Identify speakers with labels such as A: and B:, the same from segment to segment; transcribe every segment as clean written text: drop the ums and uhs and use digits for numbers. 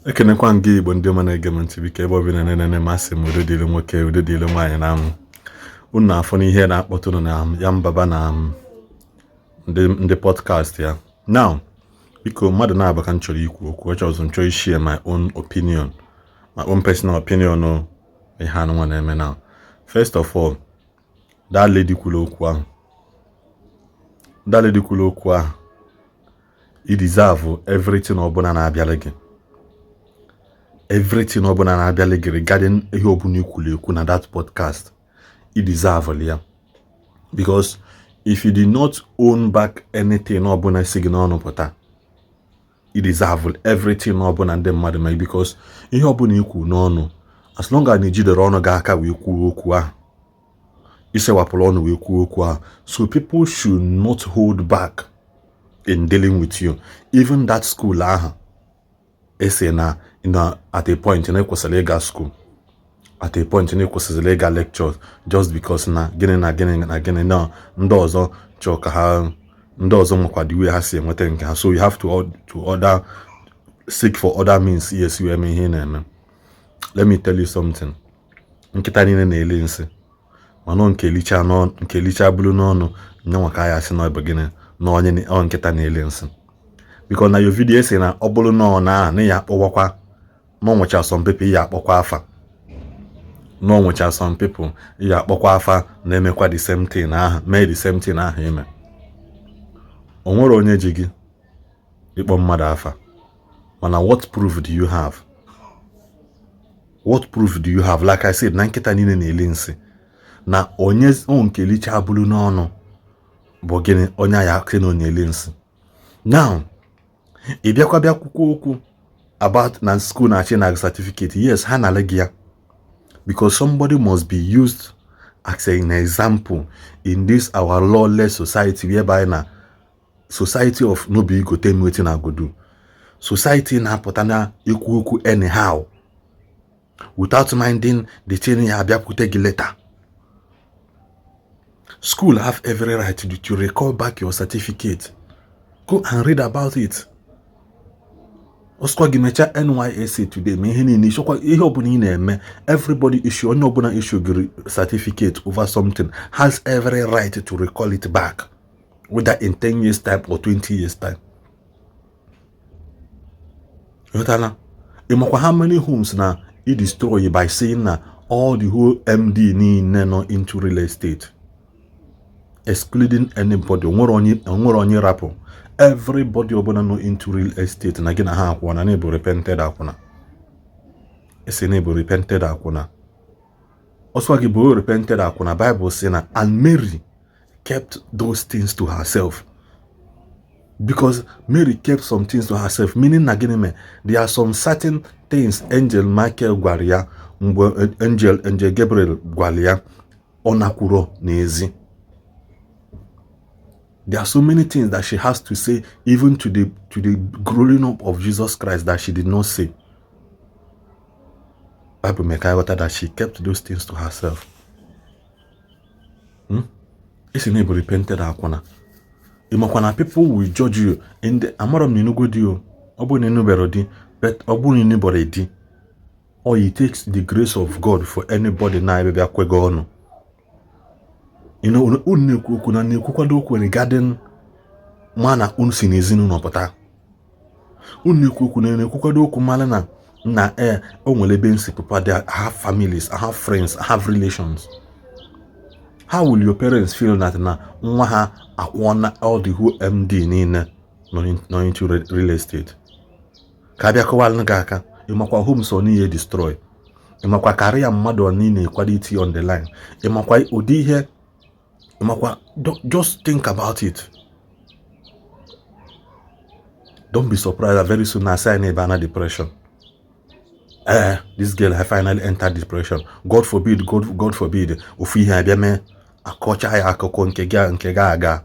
A: Ekenekwa m gị, Igbo ndị ọma na-ege m ntị. Biko, ebe ọbụla na-enene masị m, udo dịrị nwoke, udo dịrị nwaanyị. Na unu na-afụ n'ihe na-akpọtụrụ na Yanbaba na ndị podcast ya now. Biko, mmadụ na-aba ka m chọrọ ikwu okwu. Ọchọ ọzọ m chọrọ share my own opinion, my own personal opinion o ihe anụnwa na-eme now. First of all, that lady kwuru okwu ahụ, that lady kwuru okwu ahụ, i deserve everything ọbụla na-abịara gị, everything ọbụla na-abịala gị regarding ihe ọbụla ikwuru ekwu na that podcast. I deserve ya, because if you did not own back anything ọbụla si gị n'ọnụ pụta, i deserve everything ọbụla ndị mmadụ mee, because ihe ọbụla ikwu n'ọnụ, as long as na ijidere ọnụ gị aka wee kwuo okwu ahụ, isewapụrụ ọnụ wee kwuo okwu ahụ. So people should not hold back in dealing with you. Even that school ahụ ese na at a point na ekwesịrị ịga school, at a point na ekwesịrị ịga lectures, just because na gịnị na gịnị na gịnị na ndị ọzọ chọọ ka ha, ndị ọzọ nwekwa the way ha si enweta nke ha, so you have to other seek for other means. Yes, wee eme ihe ị na-eme. Let me tell you something: nkịta niile na-ele nsị, mana nke licha bụrụ n'ọnụ nyanwa ka ya asị na ọ bụ gịnị na onye ọ nkịta na-ele nsị, because na your video esi na ọ bụrụ na ọ na ya akpọwakwa na ọ nwecha some people ya akpọkwa afa, na ọ nwecha some people ya akpọkwa afa na-emekwa the same thing ahụ, mee the same thing ahụ ime. O nwere onye ji gị ịkpọ mmadụ afa, mana what proof do you have? What proof do you have? Like I said, na nkịta niile na-ele nsị, na onye nke licha bụrụ n'ọnụ bụ gịnị, onye ya sị na onye ele nsị. Now, ị bịakwa bịa kwukwa okwu about na school na-achị na certificate. Yes, ha na gị ya, because somebody must be used as an example in this our lawless society, whereby na society of no be you go tell me wetin I go do, society na-apụta na ekwu okwu anyhow without minding the thing ya abịakwute gị later. School have every right to recall back your certificate. Go and read about it. Ọsọkwa gị mechaa NYSC today, ma ihe niile ịchọkwa, ihe ọbụla ị na-eme, everybody issue, onye ọbụla issue gị certificate over something has every right to recall it back, whether in 10 years' time or 20 years' time. Ghọtala? Ịmakwa how many homes na i destroy by saying na all the whole MD niile nọ into real estate, excluding anybody, onwere onye rapụ, everybody ọbụla nọ into real estate na gị na ha akwụna, na ịbụ repented akwụna, esi na ịbụ repented akwụna. Ọsọ gị bụ repented akwụna. Bible sị na and Mary kept those things to herself, because Mary kept some things to herself, meaning na gịnị mee, there are some certain things Angel Michael gwara ya, mgbe angel Gabriel gwara ya, ọ nakwuro n'ezi. There are so many things that she has to say, even to the growing up of Jesus Christ, that she did not say. Bible make I ghọta that she kept those things to herself. Isi na ịbụ repented akwụna. Ịmakwa na people will judge you in the amara m na ịnụgo di o. Ọ bụrụ na ịnụbero di, but ọ bụrụ na ịnụbero di, or it takes the grace of God for anybody na-ebe bịa kwego ọnụ. Unu na-ekwu okwu na na-ekwukwado okwu regarding ma na unu si n'ezinụlọ pụta. Unu na-ekwu okwu na na-ekwukwado okwu mara na ee, o nwere ebe nsi pụpa. I have families, I have friends, I have relations. How will your parents feel that na nwa ha akwụọna all the whole MD niile nọ into real estate, ka abịa kọwalụ gị aka? Ịmakwa homes ọ niile destroy, ịmakwa karịa mmadụ ọ niile ekwado iti on the line, ịmakwa ụdị ihe, ịmakwa. Just think about it. Don't be surprised that very soon na sign ebe na depression. This girl has finally entered depression. God forbid, God forbid, ofu ihe abịa mee, akọcha ya akụkọ nke gị aga,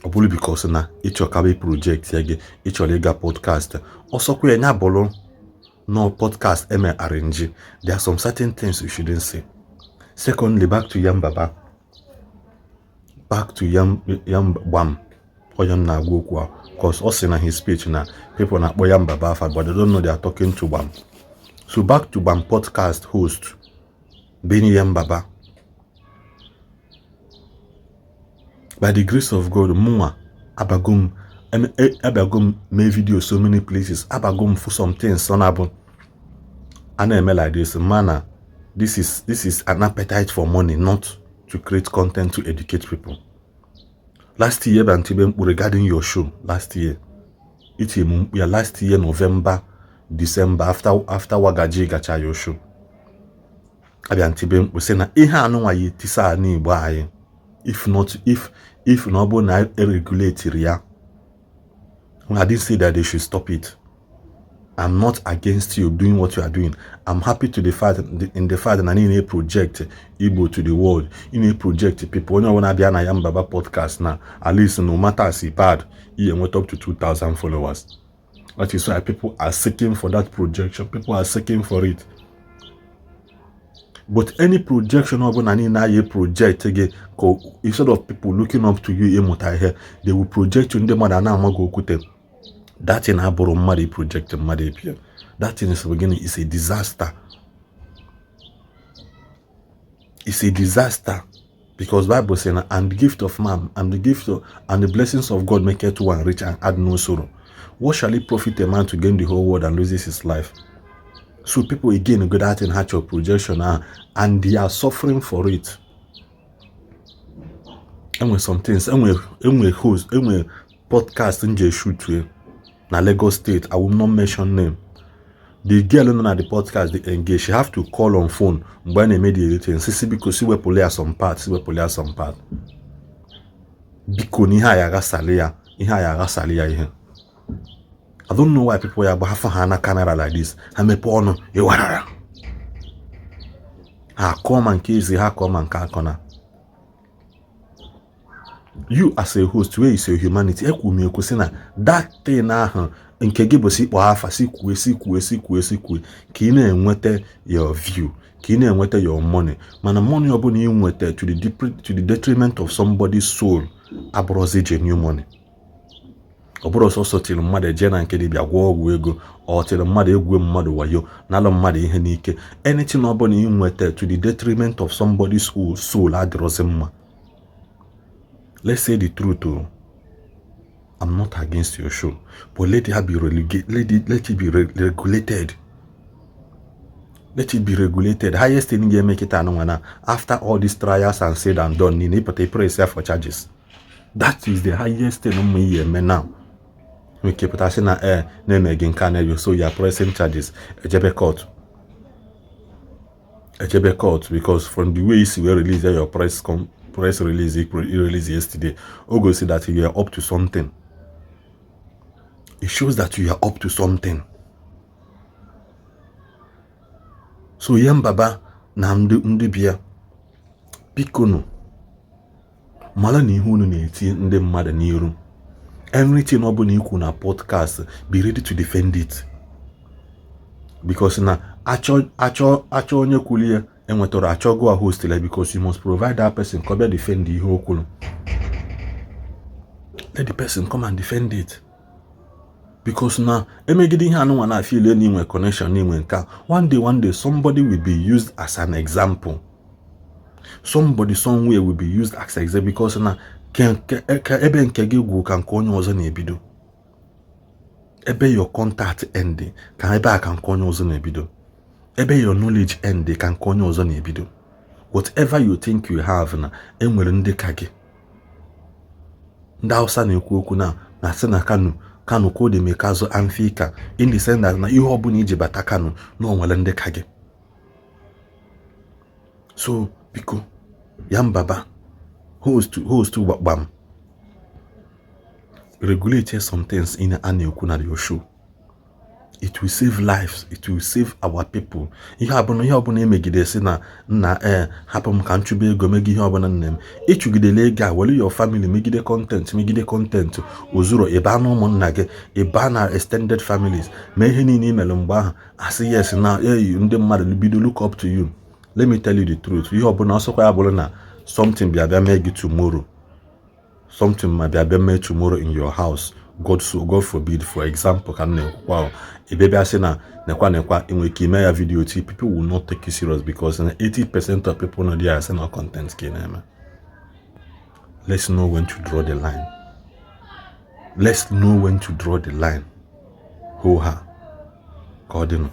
A: ọ bụrụ because na ịchọ kabe project ya gị, ịchọrọ ịga podcast, ọsọkwa ya nya bụrụ no podcast eme arrange. There are some certain things you shouldn't say. Secondly, back to Yam Baba, back to Yam Yam Gbam. Onye m na-agwa okwu a, cause ọ sị na his speech na people na-akpọ Yanbaba afa, but they don't know they are talking to Gbam. So back to Gbam podcast host being Yanbaba. By the grace of God, mụnwa abago m, abịago m mee video so many places, abago m for some things ọ na-abụ a na-eme like this, mana this is an appetite for money, not to create content to educate people. Last year ebe ntibe mkpu regarding your show, last year itinye m mkpu ya, last year November, December, after Wagaji gacha your show, abịa ntibe mkpu sị na ihe anụnwa ya etisa n'Igbo anyị, if not, if na ọ bụrụ na eregulatiri ya. I didn't say that they should stop it. I'm not against you doing what you are doing. I'm happy to the fact in the fact na ị project Igbo to the world. Ị project people. Onye ọbụla abịa na Yanbaba podcast na, at least no matter as bad, he went up to 2,000 followers. That is why people are seeking for that projection. People are seeking for it. But any projection ọbụla niile anyị project gị ka instead of people looking up to you ịmụta ihe, they will project you, ndị mmadụ a na-ama gị okwute. That thing abụrụ mmadụ project mmadụ ebia. That thing is beginning is a disaster. It's a disaster because Bible say na and the gift of man and the gift of, and the blessings of God make it one rich and add no sorrow. What shall it profit a man to gain the whole world and loses his life? So people again go that in hatch of projection now, and they are suffering for it. Enwe some things, enwe host, enwe podcast nje shoot na Lagos State. I will not mention name. The girl nọ na the podcast dey engage, she have to call on phone mgbe a na-eme the editing, sisi biko si wepụla ya some part, si wepụla ya some part, biko na ihe a ya aghasali ya, ihe a ya aghasali ya ihe. I don't know why people ya gba ha na camera like this, ha mepee ọnụ ịwarara ha akọọ ma nke ezi ha akọọ ma nke akọ na. You as a host, where is your humanity? Ekwu m ekwu sị na that thing ahụ nke gị bụ si kpọọ afa, si kwue, si kwue, si kwue, si kwue, ka ị na-enweta your view, ka ị na-enweta your money. Mana money ọbụla ị nweta to the detriment of somebody's soul abụrụzi genuine money. Ọ bụrụ sọsọ tiri mmadụ eje na nke dibịa gwọọ ọgwụ ego, ọ tiri mmadụ egwu mmadụ wayo, nalụ mmadụ ihe n'ike, anything ọbụla ị nweta to the detriment of somebody's soul adịrọzi mma. Let's say the truth o. I'm not against your show, but let it be let it be regulated. Let it be regulated. Highest thing ga-eme kịta anụnwa na after all these trials and said and done niile, ịpụta press ya for charges. That is the highest thing ụmụ ihe eme now. Nke pụta sị na e na-eme gị nke a na so you are pressing charges, ejebe court. Ejebe court because from the way you see wee release your press release you release yesterday, o gosi that you are up to something. It shows that you are up to something. So Yanbaba na ndị bịa, bikonu mara na ihe unu na-eti ndị mmadụ n'iru. Everything ọ bụla ikwu na podcast, be ready to defend it. Because na achọ onye kwuru ya enwetara achọ go host ya, because you must provide that person ka ọ bịa defend ihe o kwuru. Let the person come and defend it. Because na emegide ihe anụnwa na feel na inwe connection na inwe nke a, one day somebody will be used as an example. Somebody somewhere will be used as an example because na ka ebe nke gị gwụ ka nke onye ọzọ na-ebido. Ebe your contact end ka ebe a ka nke onye ọzọ na-ebido. Ebe your knowledge end ka nke onye ọzọ na-ebido. Whatever you think you have na enwere ndị ka gị. Ndị Hausa na-ekwu okwu na na-asị na Kano Kano ko de mekazo amfika, in the sense that na ihe ọbụla iji bata Kano na o nwere ndị ka gị. So biko Yanbaba host gbam, regulate some things in a na-ekwu na your show. It will save lives, it will save our people. Ihe ọbụla emegide si na nna ee hapụ m ka m chụba ego megide ihe ọbụla nne m ịchụgidele ego a, were your family megide content ozuro ịba na ụmụnna gị, ịba na extended families, mee ihe niile i mere mgbe ahụ asị yes na eyi ndị mmadụ bido look up to you. Let me tell you the truth, ihe ọbụla ọsọkwa ya bụrụ na something bịa mee gị tomorrow, Something ma bịa bịa mee tomorrow in your house, God, so God forbid, for example ka m na-ekwukwa ahụ, ebe bịa sị na nekwa nekwa, enwere ike ime ya video ti, people will not take you serious because na 80% of people nọ there asị na content ka ị na-eme. Let's know when to draw the line. Let's know when to draw the line. Hoo ha ka ọ dịnụ.